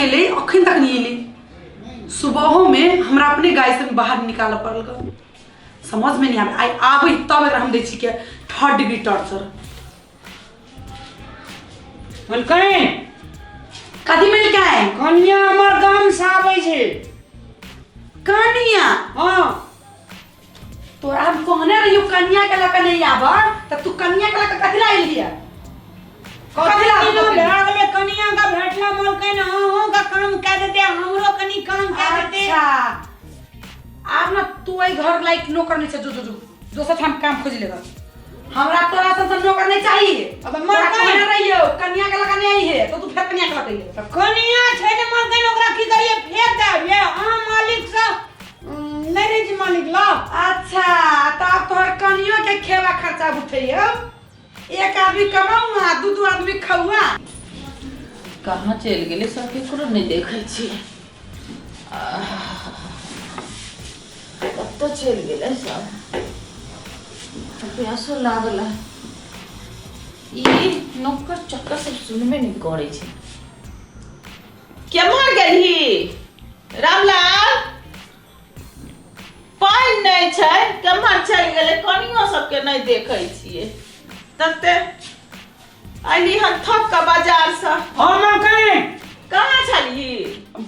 गेलै अखन तक नहि एलै। सुबहोमे हमरा अपने गाय से बाहर निकालऽ पड़ल ग। समझमे नहि आबै, आइ आबै तब एकरा हम दै छी के थर्ड डिग्री टॉर्चर। मलकै। कथी मिलकै? कनिया हमर गाम से आबै छै। कनिया? हाँ। तोरा हम कहने रहियो कनिया के लऽ के नहीं आब, तऽ तू कनिया के लऽ के कथी ला एलियै? कथी ला कथी भए गेलै? कनिया के भेटला मलकै ने, अहूँ के काम कए देते, हमरो कनी काम कए देते। अच्छा, आब ना तू एहि घर लायक नौकर नहीं छै। जो जो जो दोसर ठाम काम खोज लेगा। हमरा तोरा सन सन नौकर नहीं चाहिए। अब तोरा मर गए। कहने रहियो कनिया के लगा नहीं आई है, तो तू फेर कनिया के लगा अइहे। तऽ कनिया छै ने मलकै, ओकरा की करिए? फेंक देबियै? अहाँ मालिक से नहि रहै छी मालिक लग। अच्छा, तो अब तोहर कनियो के खेवा खर्चा उठैयो। एक आदमी कमाऊआ, दू दू आदमी खौआ। कहाँ चलि गेलै सब? केकरो नहि देखै छियै। कतऽ चलि गेलै सब? प्यासो लागल है। ई नौकर चक्कर सब सुनबे नहि करै छै। केम्हर गेलही रामलाल? पानि नहि छै, केम्हर चलि गेलै? कनियो सबके नहि देखै छियै। तते अयली हन थक कऽ बाजारसँ। हाँ मलकाइन। कहाँ छलही?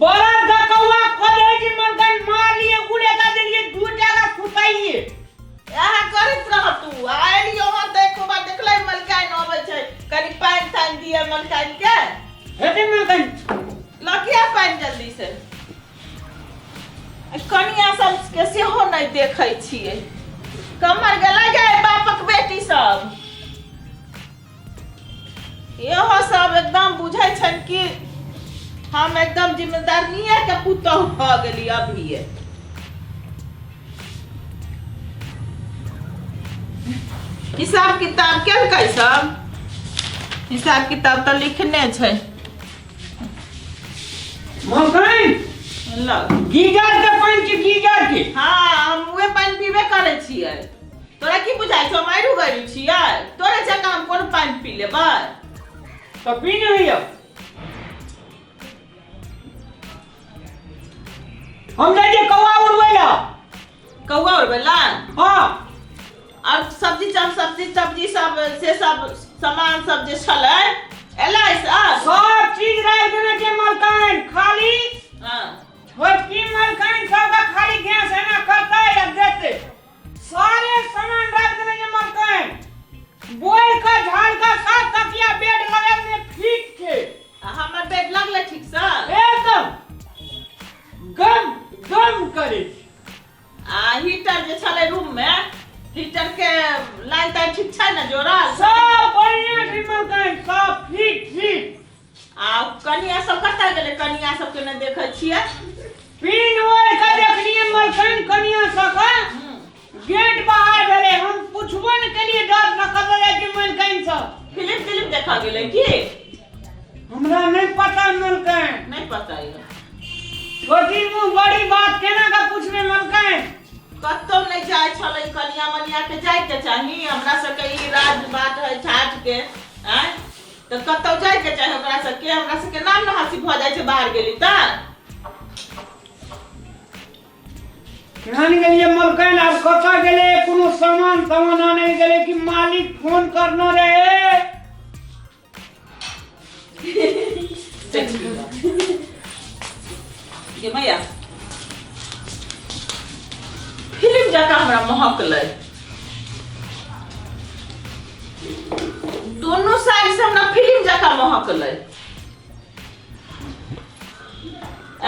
बरद का कौआ खोजे छी मलकाइन, मारलिए, उड़े का देलिए, 2 टाका सुताइए। इएह करैत रह तू। आ एलियो हन तऽ एको बार देखलै मलकाइन अबै छै, कनि पानि तानि दिअ मलकाइन के। हेतै मलकाइन। लऽ पानि जल्दी से। कनिया सबके सेहो नहि देखै छियै। कमर गेलै गे बापक बेटी सब? इहो सब एकदम बुझै छनि कि हम एकदम जिम्मेदारनीये के पुतहु भऽ गेली अभिये। हिसाब किताब केलकै सब? हिसाब किताब तऽ लिखने छै। मलकाइन। लग। गीजर के पानि छै, गीजर के। हाँ, हम उहे पानि पीबे करै छियै। तोरा की बुझाइ छौ, हम आइरू गैरू छियै? तोरे जकाँ हम कोन पानि पी लेबै? तऽ पी नहि होइया। हम जाइ छियै कौआ उड़बै लए। कौआ उड़बै लए? हाँ। और सब्जी सब, सब्जी सब्जी सब से सब सामान सब जे छलै, एलै सब? सब चीज राखि देने छै मलकाइन, खाली छोटकी मलकाइन सबके खाली गैस एना करतै आ देतै। सारे सामान राखि देने छै मलकाइन, बोरि के झाड़ के सब तकिया बेड लगा देने, फिट छै। आ हमर बेड लगलै ठीकसँ? एकदम गम गम करै छै। आ हीटर जे छलै रूम में, हीटर के लाइन ताइन ठीक छै ने जोड़ल? सब बढ़िया छै मलकाइन, सब फिट फिट। आ कनिया सब कतऽ गेलै? कनिया सबके नहि देखै छियै। पिन ओढ़ के देखलियै मलकाइन कनिया सबके, गेट बाहर भेलै। हम पुछबो ने केलियै, डर से कतऽ जाइ छै मलकाइन सब। फिल्म तिल्म देखऽ गेलै की? हमरा नहि पता मलकाइन। नहि पता यऽ? छोटी मुँह बड़ी बात केना के पूछबै मलकाइन? कतौ नहि जाइ छलै। कनिया मनिया के जाइके चाही। हमरा सबके ई राज बाट है ठाठ के, आँय, तऽ कतौ जाइके चाही ओकरा सबके। हमरा सबके नाम ने हँसी भऽ जाइ छै बाहर गेली तऽ। केहन गेलियै मलकाइन? आब कतऽ गेलै? कोनो सामान सामान आनै गेलै कि मालिक फोन करने रहे? गे मैया, फिल्म जकाँ हमरा महकलै। दुनू साइड से हमरा फिल्म जकाँ महकलै।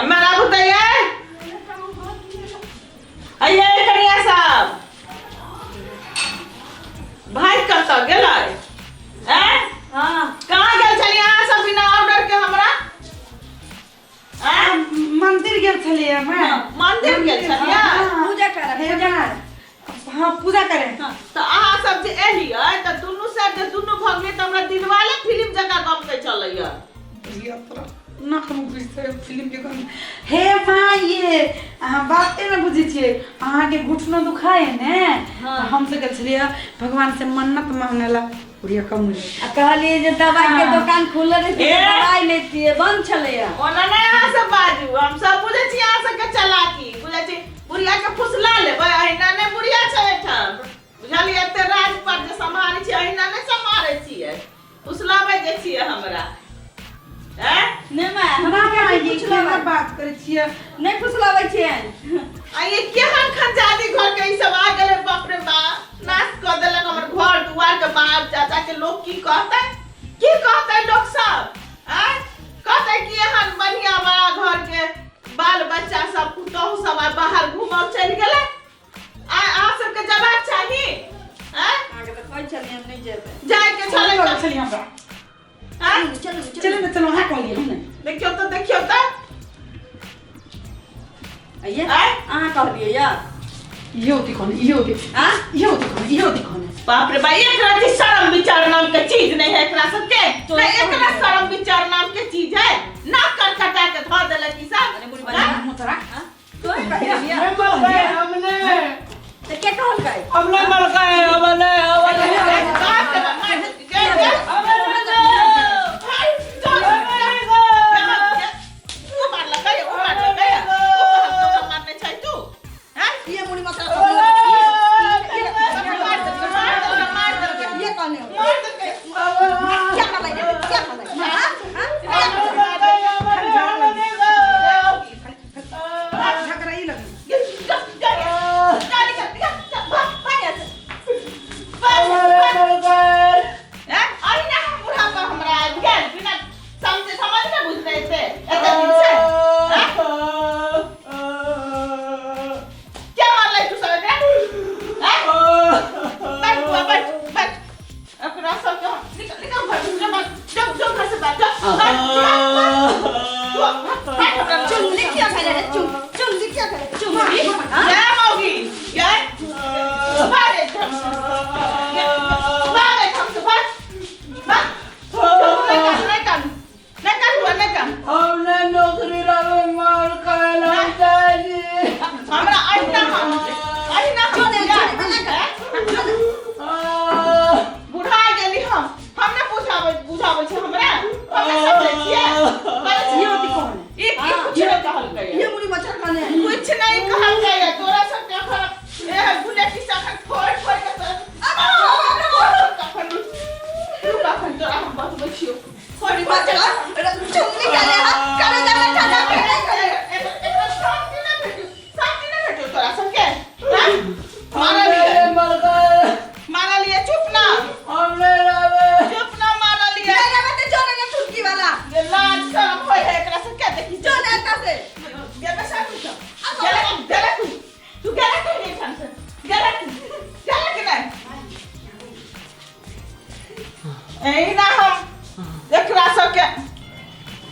एम्हर आबू तऽ यै। अइयै कनिया सब, भाई कतऽ गेलै? ऐं? हाँ। कहाँ गेल छलियै अहाँ सब बिना ऑर्डर के हमरा? ऐं? मंदिर गेल छलियै हम। मंदिर गेल छलियै? पूजा करे। हे माँ, हाँ, पूजा करे। तऽ अहाँ सब जे एलियै तऽ दुनू साइड जे दुनू भऽ गेलियै तऽ हमरा दिलवाले फिल्म जकाँ गमकै छलैया। बुझिया तोरा नाक में घुसतै फिल्म के गम। हे माँ, ये अहाँ बाते ने बुझै छियै। अहाँके घुटनो दुखाय ने? हाँ। तऽ हम सब गेल छलियै भगवान से मन्नत मांगे ला। बुढ़िया कम मिले आ कहलियै जे दवाई के हाँ। दोकान खुलल रहै ए! दवाई लेतियै, बंद छलैया। ओना नहि अहाँ ये केना बात करै छियै? नहि फुसलाबै छियनि। आ ये केहन खंजादी घर के ई सब आ गेलै, बाप रे बाप, नाश कऽ देलक हमर घर दुआर के। बाहर जा जा के लोग की कहतै, की कहतै लोग सब? आँय, कहतै कि एहन बढ़िया बड़ा घर के बाल बच्चा सब, पुतहु सब आ बाहर घूमऽ चलि गेलै। आ अहाँ सबके जवाब चाही? आँय, अहाँके तऽ कहै छलियै हम नहि जेबै। जाय के छलै चलू तऽ छलियै हमरा। आँय, चलू चलू। चलू ने, चलू, अहाँ कहलियै हम नहि। देखियौ तऽ, देखियौ तऽ। आइये। आँय? अहाँ कहलियै या इहो होती कहने, इहो होती। आँ? इहो होती कहने, इहो होती कहने। बाप रे बाप, एकरा जी शर्म विचार नाम के चीज नहीं है एकरा सबके। तो नहीं एकरा शर्म विचार नाम के चीज है ना, कर कटा के धऽ देलक ई सब। अरे बुढ़ी हाँ? बना मोतरा। हाँ? तोहे कहलियै? नहीं मलकाइन, हमने तऽ के कहलकै? हमने मलकाइन, हमने हमने बाप रे बाप, मार देलकै, गे, गे। हाय, चल, चल, चल। ऊ मारलकै, ऊ मारलकै, ऊ कहलकै ओकरा मारने छै तू। हाँ? ये मुड़ी मत मार देलकै, मार देलकै, मार देलकै। ये कहने हो। मार देलकै। क्या कहलै? क्या कहलै? हाँ? हाँ? झगड़ा ई लगल। गे, जा, जा, जा, निकल, निकल, जा, भाग, भाग यहाँ से। भाग, भाग। हैं? अहिना हम बुढ़ापा हमरा आबि गेल, बिना समझे समझ ने बुझने एते एते दिन से। हैं? क्या मारलै तू सब एकरा? हैं? बैठ बुआ, बैठ, बैठ। एकरा सबके हम निकल, निकल घर से, जो भाग, जो, जो घर से बाहर, जा, भाग, भाग, भाग। बुआ, भाग, भाग हमरा। चुंगली क्या खेले रे? चुंग चुंगली क्या खेले? चुंगली? हाँ? जा मौगी, जा। भाग एहिठाम से। भाग एहिठाम से, भाग। भाग। नहीं कान, नहीं कान। नहीं कान बुआ, नहीं कान। हमने नौकरी रवे मार कायल हम जाय जी। हमरा अहिना हम अहिना हम चल, चल, हैं? बुढ़ा गेली हम हम ने बुझाबै बुझाबै छै हमरा, हम ने समझै छियै, करै छियै। इहो होती कहने। ई ई कुछ नहि कहलकै। ये मुड़ी मच्छर खाने। कुछ नहीं कहलकै। तोरा सब के अखन ए गुलेटी से अखन फोड़ फोड़ के तोरा अखन रुक, अखन तोरा हम बतबै छियौ। फोड़ मुड़ी मच्छर चुंगली खेले। हाँ, करे जाके ठंडा खेले खेले। एकरा शांति नहि भेटौ, शांति नहि भेटौ तोरा सबके। हैं? मारलियै, मलकाइन मारलियै, चुप ना। हमने रवे चुप ना, मारलियै। नहीं रहे तो जो ना चुटकी वाला। ये लाज शरम होय है एकरा सबके, देखी। जो ना एता से। गेले साहब तू गेले, गेले तू तू गेले तू नहीं ठाम से गेले तू गेले कि नहीं? एहिना हम एकरा सबके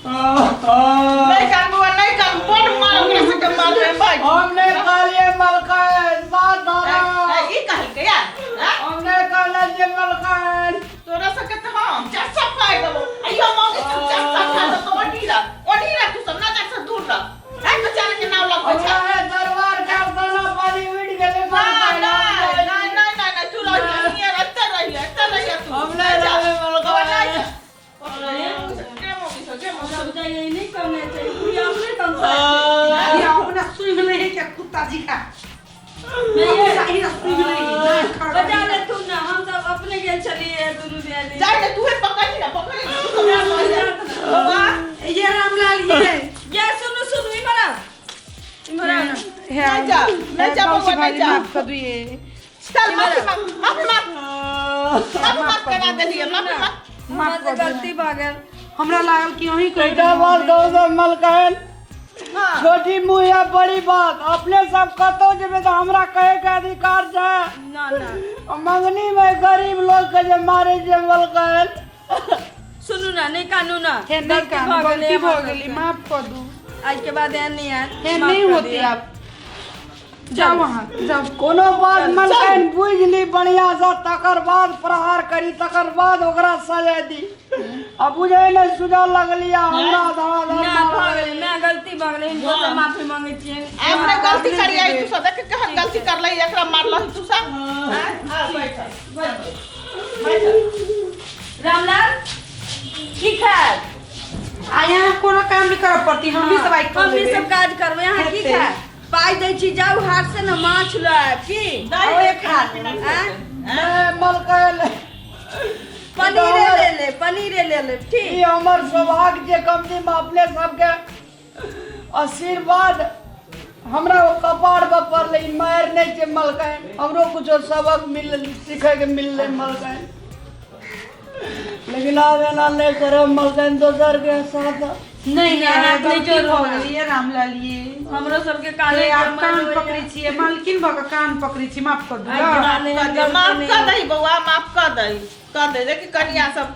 नहीं कान बुआ, नहीं कान, बड़ मार ओकरा सबके मारबै भाई। हमने कहलिए मलकाइन सात धारा। ई कहलकै यार, हैं? हमने कहले जे मलकाइन तोरा सबके तऽ हम चस्सा पाइ देबौ। अइयो मौगी सब चस्सा खा देतौ। ओढ़ी रह, ओढ़ी रह, तू सब ना जा से दूर रह। हैं, बेचारा के नाव लगबै छै। हमरा दरबार के दाना पानी उड़ गेलै। नहीं मलकाइन नहीं नहीं नहीं नहीं नहीं, तू रहिए हियाँ, एतऽ रहिए, एतऽ रहिए तू। हमने नहीं जा। रहे मलकाइन। नहीं जा। गे मौगी सब, गे मौगी सब। सब जाइए, नहीं कहने चाहिए बुढ़िया अपने तमसा। ये अपना सुन ले है क्या कुत्ता जी का? नहीं ये सुन ले है ना। बचा ले तू ना, हम सब अपने गेल छलिए दुनू दियादी। जाय ने तूहे पकड़ ना, पकड़ ना, तू हमरा कहलिए। वाह, ये रामलाल ये ये सुनू सुनू, इमहर आउ, इमहर आउ ना। नहीं जा, नहीं जा बउआ, नहीं जा। माफ कर दिए। चल, माफी मांग, माफी मांग, माफी मांग करा देलिए, माफी मांग। हमरा से गलती भऽ गेल। हमरा लागल कि अहीं कहि एकटा बात कहू तऽ मलकाइन, हाँ। छोटी मुँह या बड़ी बात, अपने सब कतौ जेबै तऽ हमरा कहे के अधिकार छै। ना ना। मंगनी में गरीब लोग के जे मारे छै मलकाइन। सुनू ना, नहीं कानू ना। हे नहीं गलती कानू, भऽ गेलै गलती भऽ हमरा गेली, सबके। माफ कर दू। आज के बाद एहन नहीं आयत। हे माफ नहीं कर होती। दिअ। आप जाओ वहाँ जाओ। कोनो बात मलकाइन बुझि ली बढ़िया से, तकर बाद प्रहार करी, तकर बाद ओकरा सजा दी। आ बुझै नहि सुझा लगली आ हमरा धड़ाधड़ ना भऽ मारऽ। गेलै, मैं गलती भऽ गेलै, हिनको से माफी मांगै छियै। अपने गलती करिए तू सब, देख केहन गलती करलही, एकरा मारलही तू सब। हाँ, आ बैठ, बैठ, बैठ। रामलाल की खायब? आ यहाँ कोनो काम नहीं करऽ पड़ती, हम भी सब आई कर हम भी लेबै। सब काज करबै। अहाँ की हेतै। खायब? पाइ दै छी, जाउ हाट से ने माछ लऽ आयब की। नहि, ओहे खाना खा पीना लेब, आँय? नहि मलकाइन। पनीरे ले ले, पनीरे ले लेब। ई ठीक। हमर सौभाग्य जे कमती में अपने सबके आशीर्वाद हमरा ओ कपार पर पड़लै। ई मारि नहि छै मलकाइन, हमरो कुछो सबक मिलल, सीखैके मिललै मलकाइन। लेकिन आब एना नहि करब मलकाइन दोसरके साथ। नहीं नहीं, अहाँ गलती गलती भऽ भऽ गेल। गेल ये रामलाल ये। हमरो सबके काने ये आप कान पकड़ै छियै, मालकिन भऽ कऽ कान पकड़ै छी, माफ कर दू। माफ कऽ दे, माफ कऽ दही बौआ, माफ कऽ दही, कऽ दे। देखी कनिया सब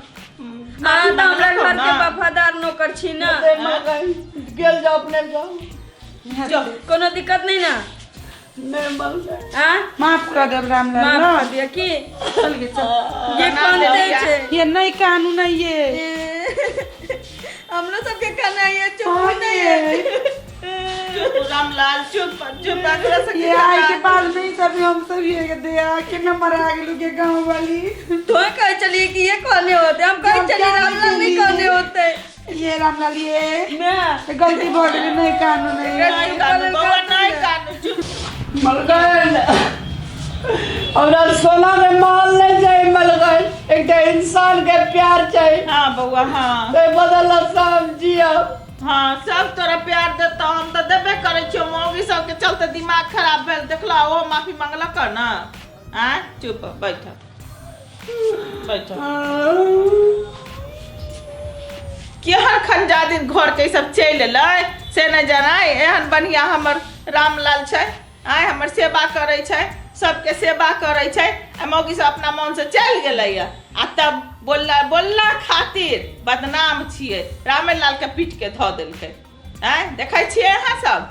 अहाँ तऽ हमरा घर के वफादार नौकर छी ना। मलकाइन, गेल जाओ, अपने जाओ। कोनो दिक्कत नहीं ना? नहि मलकाइन। आँ? माफ कर देब रामलाल। माफ ना कर दिया की? चल गे चल। ये कनते छै। ये नहीं कानून है ये। हमरो सबके कहना ये चुप हाँ नहीं ये। है। चुप रामलाल, चुप चुप, एकरा सबके ये आए के बाद नहीं सभी हम सब ये दे आके न मरा गेलू के गांव वाली। तो कहे चलिए कि ये कहने होते, हम कहे हम चलिए क्या रामलाल नहीं नहीं कहने होते। ये रामलाल ये मैं गलती भऽ गेलै, नहीं कानून है। नहीं कानू बौआ, नहीं कानू, चुप। मलकाइन, हमरा सोना के माल नहीं चाही मलकाइन, एकटा इंसान के प्यार चाही। हाँ बौआ, हाँ। ताहि बदला सब जियब। हाँ, सब तोरा प्यार देतौ, हम तऽ देबे करै छियौ। मौगी सबके चलते दिमाग खराब भेल, देखला ओ माफी मंगलक ना। आँय, चुप बैठ बैठ। केहन खंजादिन घर के ई सब चलि एलै से नहि जानै। एहन बढ़िआँ हमर रामलाल छै, आँय, हमर सेवा करै छै, सबके सेवा करै छै, आ मौगी सब अपना मोनसँ चलि गेलैया आ तब बोलला बोलला खातिर बदनाम छियै। रामेलालके पीटके धऽ देलकै। आँय, देखै छियै अहाँ सब?